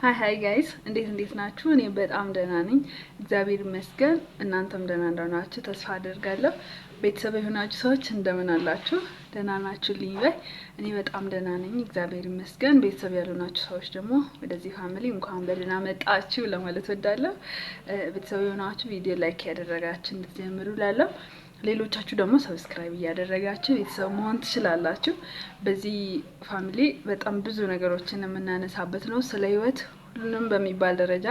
Hi hi guys፣ እንዴት እንዴት ናችሁ? እኔ በጣም ደህና ነኝ፣ እግዚአብሔር ይመስገን። እናንተም ደህና እንደሆናችሁ ተስፋ አደርጋለሁ። ቤተሰብ የሆናችሁ ሰዎች እንደምን አላችሁ? ደህና ናችሁልኝ ወይ? እኔ በጣም ደህና ነኝ፣ እግዚአብሔር ይመስገን። ቤተሰብ ያልሆናችሁ ሰዎች ደግሞ ወደዚህ family እንኳን በደህና መጣችሁ ለማለት ወዳለሁ። ቤተሰብ የሆናችሁ ቪዲዮ like ያደረጋችሁ እንድትጀምሩ እላለሁ። ሌሎቻችሁ ደግሞ subscribe እያደረጋችሁ ቤተሰብ መሆን ትችላላችሁ። በዚህ family በጣም ብዙ ነገሮችን የምናነሳበት ነው። ስለ ሕይወት ሁሉንም በሚባል ደረጃ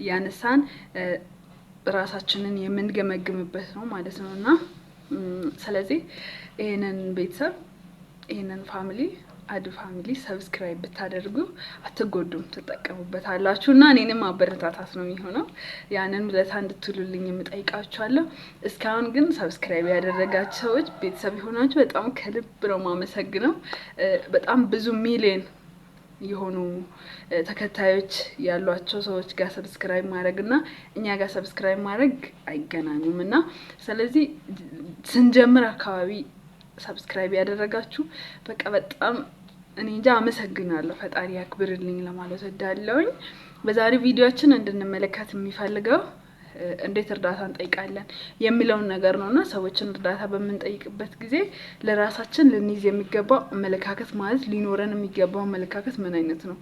እያነሳን ራሳችንን የምንገመግምበት ነው ማለት ነው። እና ስለዚህ ይህንን ቤተሰብ፣ ይህንን family፣ አዱ family subscribe ብታደርጉ አትጎዱም፣ ትጠቀሙበታላችሁ እና እኔንም ማበረታታት ነው የሚሆነው። ያንን ውለታ እንድትውሉልኝ የምጠይቃችኋለሁ። እስካሁን ግን subscribe ያደረጋችሁ ሰዎች፣ ቤተሰብ የሆናችሁ በጣም ከልብ ነው የማመሰግነው። በጣም ብዙ ሚሊዮን የሆኑ ተከታዮች ያሏቸው ሰዎች ጋር subscribe ማድረግ እና እኛ ጋር subscribe ማድረግ አይገናኙም። እና ስለዚህ ስንጀምር አካባቢ subscribe ያደረጋችሁ በቃ በጣም እኔ እንጃ አመሰግናለሁ። ፈጣሪ ያክብርልኝ ለማለት ወዳለውኝ። በዛሬው ቪዲዮችን እንድንመለከት የሚፈልገው እንዴት እርዳታ እንጠይቃለን የሚለውን ነገር ነው። እና ሰዎችን እርዳታ በምንጠይቅበት ጊዜ ለራሳችን ልንይዝ የሚገባው አመለካከት፣ ማለት ሊኖረን የሚገባው አመለካከት ምን አይነት ነው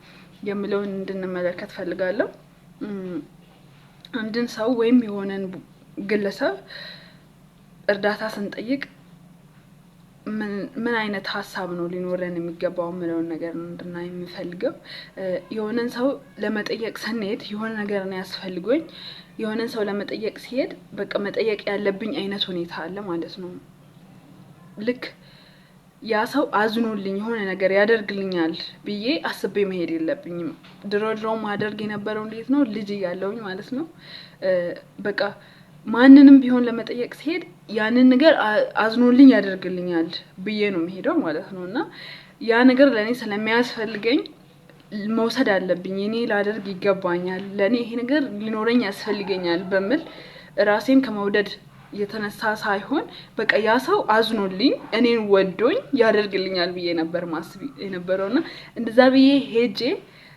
የሚለውን እንድንመለከት ፈልጋለሁ። አንድን ሰው ወይም የሆነን ግለሰብ እርዳታ ስንጠይቅ ምን አይነት ሀሳብ ነው ሊኖረን የሚገባው የምለውን ነገር ነው እንድናይ የምፈልገው። የሆነን ሰው ለመጠየቅ ስንሄድ፣ የሆነ ነገር ነው ያስፈልጎኝ የሆነን ሰው ለመጠየቅ ሲሄድ በቃ መጠየቅ ያለብኝ አይነት ሁኔታ አለ ማለት ነው። ልክ ያ ሰው አዝኖልኝ የሆነ ነገር ያደርግልኛል ብዬ አስቤ መሄድ የለብኝም። ድሮ ድሮ ማደርግ የነበረው እንዴት ነው፣ ልጅ እያለሁኝ ማለት ነው። በቃ ማንንም ቢሆን ለመጠየቅ ሲሄድ ያንን ነገር አዝኖልኝ ያደርግልኛል ብዬ ነው የምሄደው ማለት ነው። እና ያ ነገር ለእኔ ስለሚያስፈልገኝ መውሰድ አለብኝ፣ እኔ ላደርግ ይገባኛል፣ ለእኔ ይሄ ነገር ሊኖረኝ ያስፈልገኛል በሚል ራሴን ከመውደድ የተነሳ ሳይሆን በቃ ያ ሰው አዝኖልኝ እኔን ወዶኝ ያደርግልኛል ብዬ ነበር ማስብ የነበረው። እና እንደዛ ብዬ ሄጄ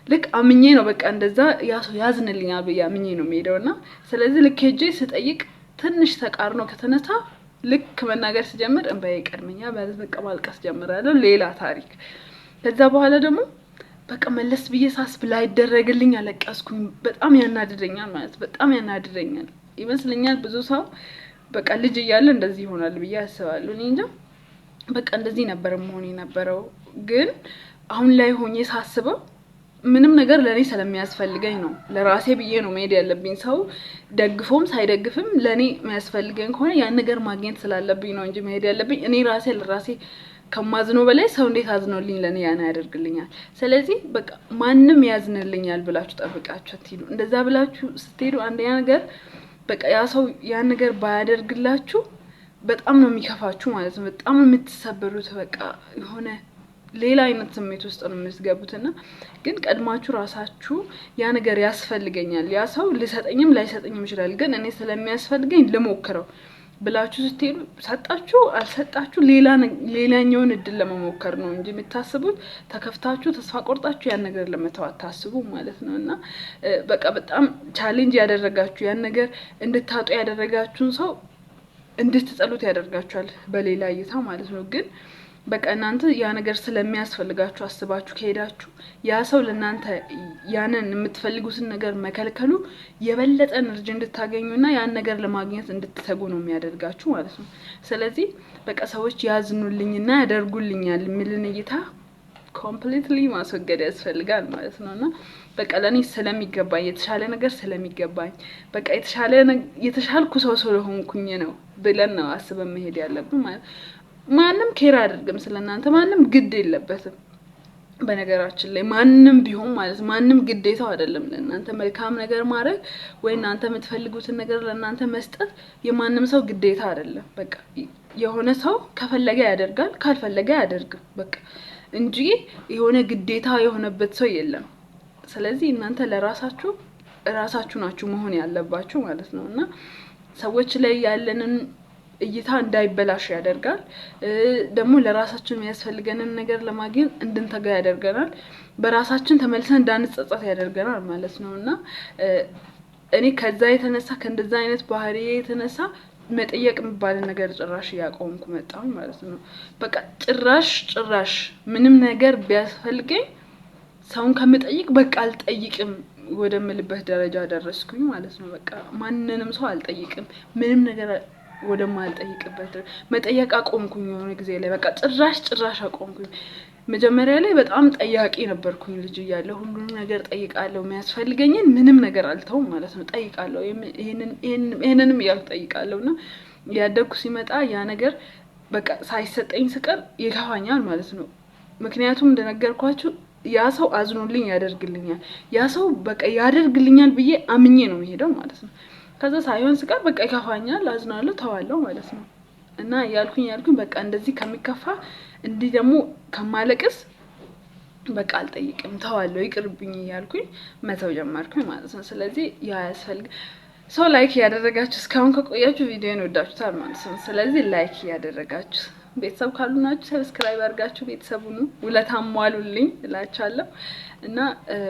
ልክ አምኜ ነው፣ በቃ እንደዛ ያ ሰው ያዝንልኛል ብዬ አምኜ ነው የምሄደው። እና ስለዚህ ልክ ሄጄ ስጠይቅ ትንሽ ተቃርኖ ከተነሳ ልክ መናገር ስጀምር እንባዬ ይቀድመኛል፣ ማለት በቃ ማልቀስ ጀምራለሁ። ሌላ ታሪክ። ከዛ በኋላ ደግሞ በቃ መለስ ብዬ ሳስብ ላይደረግልኝ አለቀስኩኝ። በጣም ያናድደኛል፣ ማለት በጣም ያናድደኛል ይመስለኛል። ብዙ ሰው በቃ ልጅ እያለ እንደዚህ ይሆናል ብዬ አስባለሁ። እኔ እንጃ፣ በቃ እንደዚህ ነበር መሆን የነበረው። ግን አሁን ላይ ሆኜ ሳስበው ምንም ነገር ለእኔ ስለሚያስፈልገኝ ነው፣ ለራሴ ብዬ ነው መሄድ ያለብኝ። ሰው ደግፎም ሳይደግፍም ለእኔ የሚያስፈልገኝ ከሆነ ያን ነገር ማግኘት ስላለብኝ ነው እንጂ መሄድ ያለብኝ። እኔ ራሴ ለራሴ ከማዝነው በላይ ሰው እንዴት አዝኖልኝ ለእኔ ያን ያደርግልኛል? ስለዚህ በቃ ማንም ያዝንልኛል ብላችሁ ጠብቃችሁ አትሂዱ። እንደዛ ብላችሁ ስትሄዱ አንደኛ ነገር በቃ ያ ሰው ያን ነገር ባያደርግላችሁ በጣም ነው የሚከፋችሁ ማለት ነው። በጣም ነው የምትሰበሩት። በቃ የሆነ ሌላ አይነት ስሜት ውስጥ ነው የምትገቡት። እና ግን ቀድማችሁ ራሳችሁ ያ ነገር ያስፈልገኛል፣ ያ ሰው ሊሰጠኝም ላይሰጠኝም ይችላል፣ ግን እኔ ስለሚያስፈልገኝ ልሞክረው ብላችሁ ስትሄዱ ሰጣችሁ አልሰጣችሁ ሌላኛውን እድል ለመሞከር ነው እንጂ የምታስቡት ተከፍታችሁ ተስፋ ቆርጣችሁ ያን ነገር ለመተው አታስቡ ማለት ነው። እና በቃ በጣም challenge ያደረጋችሁ፣ ያን ነገር እንድታጡ ያደረጋችሁን ሰው እንድትጠሉት ያደርጋችኋል በሌላ እይታ ማለት ነው። ግን በቃ እናንተ ያ ነገር ስለሚያስፈልጋችሁ አስባችሁ ከሄዳችሁ ያ ሰው ለእናንተ ያንን የምትፈልጉትን ነገር መከልከሉ የበለጠ energy እንድታገኙና ያን ነገር ለማግኘት እንድትተጉ ነው የሚያደርጋችሁ ማለት ነው። ስለዚህ በቃ ሰዎች ያዝኑልኝና ያደርጉልኛል የሚልን እይታ completely ማስወገድ ያስፈልጋል ማለት ነው። እና በቃ ለእኔ ስለሚገባኝ፣ የተሻለ ነገር ስለሚገባኝ፣ በቃ የተሻልኩ ሰው ስለሆንኩኝ ነው ብለን ነው አስበን መሄድ ያለብን ማለት። ማንም care አያደርግም ስለ እናንተ፣ ማንም ግድ የለበትም። በነገራችን ላይ ማንም ቢሆን ማለት ማንም ግዴታው አይደለም ለእናንተ መልካም ነገር ማድረግ ወይ እናንተ የምትፈልጉትን ነገር ለእናንተ መስጠት የማንም ሰው ግዴታ አይደለም። በቃ የሆነ ሰው ከፈለገ ያደርጋል፣ ካልፈለገ አያደርግም። በቃ እንጂ የሆነ ግዴታ የሆነበት ሰው የለም። ስለዚህ እናንተ ለራሳችሁ ራሳችሁ ናችሁ መሆን ያለባችሁ ማለት ነው። እና ሰዎች ላይ ያለንን እይታ እንዳይበላሽ ያደርጋል። ደግሞ ለራሳችን የሚያስፈልገንን ነገር ለማግኘት እንድንተጋ ያደርገናል። በራሳችን ተመልሰን እንዳንጸጸት ያደርገናል ማለት ነው። እና እኔ ከዛ የተነሳ፣ ከእንደዛ አይነት ባህሪ የተነሳ መጠየቅ የሚባልን ነገር ጭራሽ እያቆምኩ መጣሁ ማለት ነው። በቃ ጭራሽ ጭራሽ ምንም ነገር ቢያስፈልገኝ ሰውን ከምጠይቅ በቃ አልጠይቅም ወደምልበት ደረጃ ደረስኩኝ ማለት ነው። በቃ ማንንም ሰው አልጠይቅም፣ ምንም ነገር ወደማልጠይቅበት፣ መጠየቅ አቆምኩኝ። የሆነ ጊዜ ላይ በቃ ጭራሽ ጭራሽ አቆምኩኝ። መጀመሪያ ላይ በጣም ጠያቂ ነበርኩኝ ልጅ እያለሁ፣ ሁሉንም ነገር ጠይቃለሁ። የሚያስፈልገኝን ምንም ነገር አልተውም ማለት ነው። ጠይቃለሁ፣ ይሄንንም እያልኩ ጠይቃለሁ። እና ያደግኩ ሲመጣ ያ ነገር በቃ ሳይሰጠኝ ስቀር ይከፋኛል ማለት ነው። ምክንያቱም እንደነገርኳችሁ ያ ሰው አዝኖልኝ ያደርግልኛል፣ ያ ሰው በቃ ያደርግልኛል ብዬ አምኜ ነው የሚሄደው ማለት ነው። ከዛ ሳይሆን ስቀር በቃ ይከፋኛል፣ አዝናለሁ፣ ተዋለሁ ማለት ነው። እና ያልኩኝ ያልኩኝ በቃ እንደዚህ ከሚከፋ፣ እንዲህ ደግሞ ከማለቅስ በቃ አልጠይቅም፣ ተዋለሁ፣ ይቅርብኝ እያልኩኝ መተው ጀመርኩኝ ማለት ነው። ስለዚህ ያ ያስፈልግ ሰው like እያደረጋችሁ እስካሁን ከቆያችሁ ቪዲዮን ወዳችሁታል ማለት ነው። ስለዚህ like እያደረጋችሁ፣ ቤተሰብ ካልሆናችሁ subscribe አድርጋችሁ ቤተሰብ ሁኑ፣ ውለታ ሟሉልኝ እላችኋለሁ እና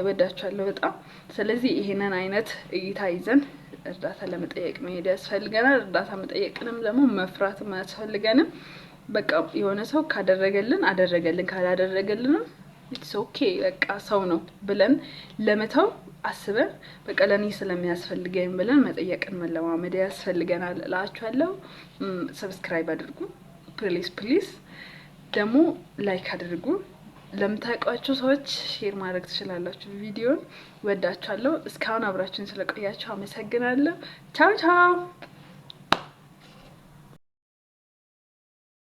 ወዳችኋለሁ በጣም። ስለዚህ ይሄንን አይነት እይታ ይዘን እርዳታ ለመጠየቅ መሄድ ያስፈልገናል። እርዳታ መጠየቅንም ደግሞ መፍራትም አያስፈልገንም። በቃ የሆነ ሰው ካደረገልን አደረገልን፣ ካላደረገልንም it's okay፣ በቃ ሰው ነው ብለን ለመተው አስበን በቃ ለእኔ ስለሚያስፈልገኝ ብለን መጠየቅን መለማመድ ያስፈልገናል እላችኋለሁ። Subscribe አድርጉ please please፣ ደግሞ like አድርጉ። ለምታውቋቸው ሰዎች share ማድረግ ትችላላችሁ ቪዲዮን። ወዳችኋለሁ። እስካሁን አብራችሁን ስለቆያችሁ አመሰግናለሁ። ቻው ቻው።